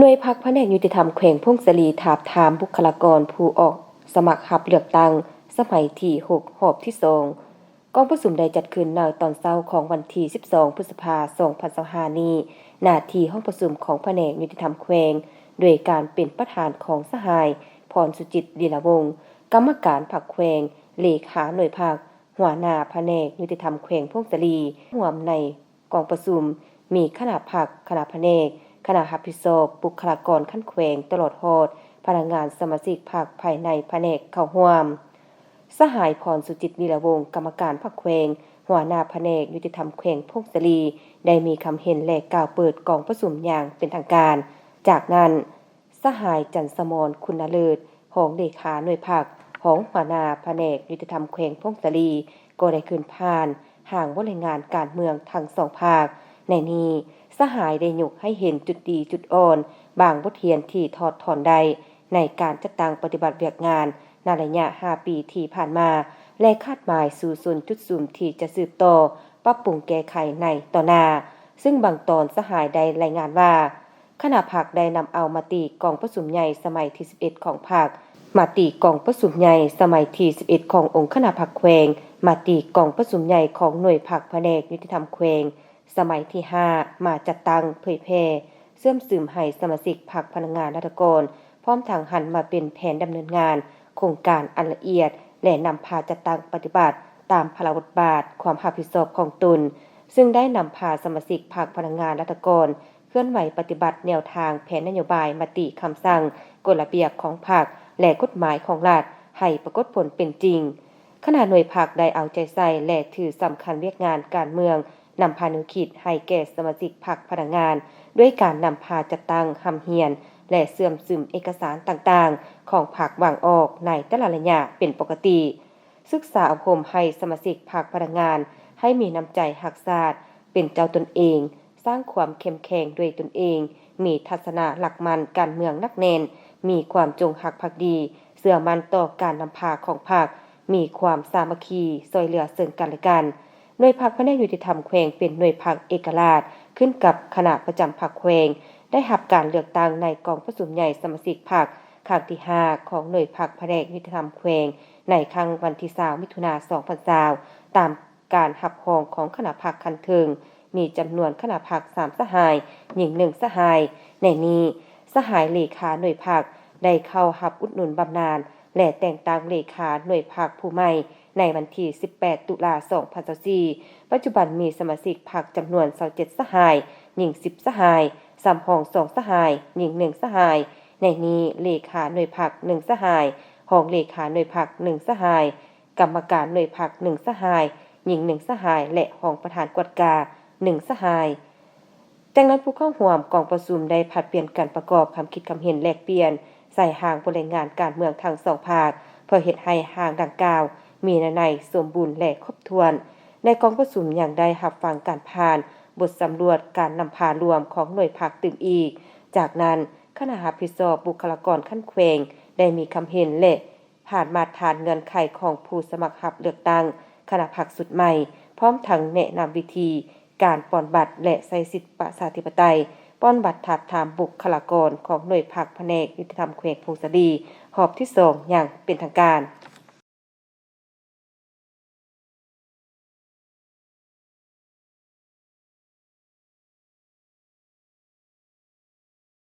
ໜ່ວຍພັກພະແນກຍຸຕິທຳແຂວງຜົ້ງສາລີ ທາບທາມບຸກຄະລາກອນຜູ້ອອກສະໝັກຮັບເລືອກຕັ້ງສະໄໝທີຫົກ ຮອບທີສອງ. ກອງປະຊຸມໄດ້ຈັດຂຶ້ນໃນຕອນເຊົ້າຂອງວັນທີສິບສອງ ພຶດສະພາ ສອງພັນຊາວຫ້ານີ້ ນາທີ່ຫ້ອງປະຊຸມຂອງພະແນກຍຸຕິທຳແຂວງ ໂດຍການເປັນປະທານຂອງສະຫາຍ ພອນສຸຈິດ ລີລະວົງ ກຳມະການພັກແຂວງ, ເລຂາໜ່ວຍພັກ, ຫົວໜ້າພະແນກຍຸຕິທຳແຂວງຜົ້ງສາລີ. ຮ່ວມໃນກອງປະຊຸມມີຄະນະພັກ, ຄະນະພະແນກ, ຄະນະຮັບຜິດຊອບ, ບຸກຄະລາກອນຂັ້ນແຂວງ ຕະຫຼອດຮອດພະນັກງານສະມາຊິກພັກພາຍໃນພະແນກເຂົ້າຮ່ວມ. ສະຫາຍ ພອນສຸຈິດ ລີລະວົງ ກຳມະການພັກແຂວງ, ຫົວໜ້າພະແນກຍຸຕິທຳແຂວງຜົ້ງສາລີ ໄດ້ມີຄຳເຫັນ ແລະ ກ່າວເປີດກອງປະຊຸມຢ່າງເປັນທາງການ. ຈາກນັ້ນ, ສະຫາຍ ຈັນສະໝອນ ຄຸນນະເລີດ ຮອງເລຂາໜ່ວຍພັກ, ຮອງຫົວໜ້າພະແນກຍຸຕິທຳແຂວງຜົ້ງສາລີ ກໍໄດ້ຂຶ້ນຜ່ານຮ່າງບົດລາຍງານການເມືອງທັງສອງພາກ. ໃນນີ້, ສະຫາຍໄດ້ຍົກໃຫ້ເຫັນຈຸດດີຈຸດອ່ອນ, ບາງບົດຮຽນທີ່ຖອດຖອນໄດ້ໃນການຈັດຕັ້ງປະຕິບັດວຽກງານໃນໄລຍະຫ້າປີທີ່ຜ່ານມາ ແລະ ຄາດໝາຍສູ້ຊົນຈຸດສຸມທີ່ຈະສືບຕໍ່ປັບປຸງແກ້ໄຂໃນຕໍ່ໜ້າ, ເຊິ່ງບາງຕອນສະຫາຍໄດ້ລາຍງານວ່າ ຄະນະພັກໄດ້ນຳເອົາມະຕິກອງປະຊຸມໃຫຍ່ສະໄໝທີສິບເອັດຂອງພັກ, ມະຕິກອງປະຊຸມໃຫຍ່ສະໄໝທີສິບເອັດຂອງອົງຄະນະພັກແຂວງ, ມະຕິກອງປະຊຸມໃຫຍ່ຂອງໜ່ວຍພັກພະແນກຍຸຕິທຳແຂວງ ສະໄໝທີຫ້າ ມາຈັດຕັ້ງເຜີຍແຜ່ ເຊື່ອມຊຶມໃຫ້ສະມາຊິກພັກພະນັກງານລັດຖະກອນ, ພ້ອມທັງຫັນມາເປັນແຜນດຳເນີນງານໂຄງການອັນລະອຽດ ແລະ ນຳພາຈັດຕັ້ງປະຕິບັດຕາມພາລະບົດບາດ, ຄວາມຮັບຜິດຊອບຂອງຕົນ, ເຊິ່ງໄດ້ນຳພາສະມາຊິກພັກພະນັກງານລັດຖະກອນ ເຄື່ອນໄຫວປະຕິບັດແນວທາງແຜນນະໂຍບາຍ, ມະຕິ, ຄຳສັ່ງ, ກົດລະບຽບຂອງພັກ ແລະ ກົດໝາຍຂອງລັດ ໃຫ້ປາກົດຜົນເປັນຈິງ. ຄະນະໜ່ວຍພັກໄດ້ເອົາໃຈໃສ່ ແລະ ຖືສຳຄັນວຽກງານການເມືອງ, ນຳພາແນວຄິດໃຫ້ແກ່ສະມາຊິກພັກພະນັກງານ ດ້ວຍການນຳພາຈັດຕັ້ງ, ຮ່ຳຮຽນ ແລະ ເຊື່ອມຊຶມເອກະສານຕ່າງໆຂອງພັກວາງອອກໃນແຕ່ລະໄລຍະເປັນປົກກະຕິ. ສຶກສາອົບຮົມໃຫ້ສະມາຊິກພັກພະນັກງານໃຫ້ມີນ້ຳໃຈຮັກຊາດ, ເປັນເຈົ້າຕົນເອງ, ສ້າງຄວາມເຂັ້ມແຂງດ້ວຍຕົນເອງ, ມີທັດສະນະຫຼັກໝັ້ນການເມືອງໜັກແໜ້ນ, ມີຄວາມຈົງຮັກພັກດີ, ເຊື່ອໝັ້ນຕໍ່ການນຳພາຂອງພັກ, ມີຄວາມສາມັກຄີ, ຊ່ວຍເຫຼືອເຊິ່ງກັນແລະກັນ. ໜ່ວຍພັກພະແນກຍຸຕິທຳແຂວງເປັນໜ່ວຍພັກເອກະລາດ, ຂຶ້ນກັບຄະນະປະຈຳພັກແຂວງ, ໄດ້ຮັບການເລືອກຕັ້ງໃນກອງປະຊຸມໃຫຍ່ສະມາຊິກພັກຄັ້ງທີຫ້າ ຂອງໜ່ວຍພັກພະແນກຍຸຕິທຳແຂວງ ໃນຄັ້ງວັນທີຊາວ ມິຖຸນາ ສອງພັນຊາວ ຕາມການຮັບຮອງຂອງຄະນະພັກຂັ້ນເທິງ, ມີຈຳນວນຄະນະພັກສາມສະຫາຍ, ຍິງໜຶ່ງສະຫາຍ. ໃນນີ້, ສະຫາຍເລຂາໜ່ວຍພັກໄດ້ເຂົ້າຮັບອຸດໜູນບຳນານ ແລະ ແຕ່ງຕັ້ງເລຂາໜ່ວຍພັກຜູ້ໃໝ່ໃນວັນທີສິບແປດ ຕຸລາ ສອງພັນຊາວສີ່. ປັດຈຸບັນມີສະມາຊິກພັກຈຳນວນຊາວເຈັດສະຫາຍ, ຍິງສິບສະຫາຍ, ສຳຮອງສອງສະຫາຍ, ຍິງໜຶ່ງສະຫາຍ. ໃນນີ້ເລຂາໜ່ວຍພັກໜຶ່ງສະຫາຍ, ຮອງເລຂາໜ່ວຍພັກໜຶ່ງສະຫາຍ, ກຳມະການໜ່ວຍພັກໜຶ່ງສະຫາຍ, ຍິງໜຶ່ງສະຫາຍ ແລະ ຮອງປະທານກວດກາໜຶ່ງສະຫາຍ. ຈາກນັ້ນຜູ້ເຂົ້າຮ່ວມກອງປະຊຸມໄດ້ຜັດປ່ຽນກັນປະກອບຄຳຄິດຄຳເຫັນແລກປ່ຽນໃສ່ຮ່າງບົດລາຍງານການເມືອງທັງສອງພາກ ເພື່ອເຮັດໃຫ້ຮ່າງດັ່ງກ່າວມີເນື້ອໃນສົມບູນ ແລະ ຄົບຖ້ວນ. ໃນກອງປະຊຸມຍັງໄດ້ຮັບຟັງການຜ່ານບົດສຳຫຼວດການນຳພາລວມຂອງໜ່ວຍພັກຕື່ມອີກ. ຈາກນັ້ນ, ຄະນະຮັບຜິດຊອບບຸກຄະລາກອນຂັ້ນແຂວງໄດ້ມີຄຳເຫັນ ແລະ ຜ່ານມາດຖານເງື່ອນໄຂຂອງຜູ້ສະໝັກຮັບເລືອກຕັ້ງຄະນະພັກຊຸດໃໝ່, ພ້ອມທັງແນະນຳວິທີການປ່ອນບັດ ແລະ ໃຊ້ສິດປະຊາທິປະໄຕ ປ່ອນບັດທາບທາມບຸກຄະລາກອນຂອງໜ່ວຍພັກພະແນກຍຸຕິທຳແຂວງຜົ້ງສາລີ ຮອບທີສອງ ຢ່າງເປັນທາງການ.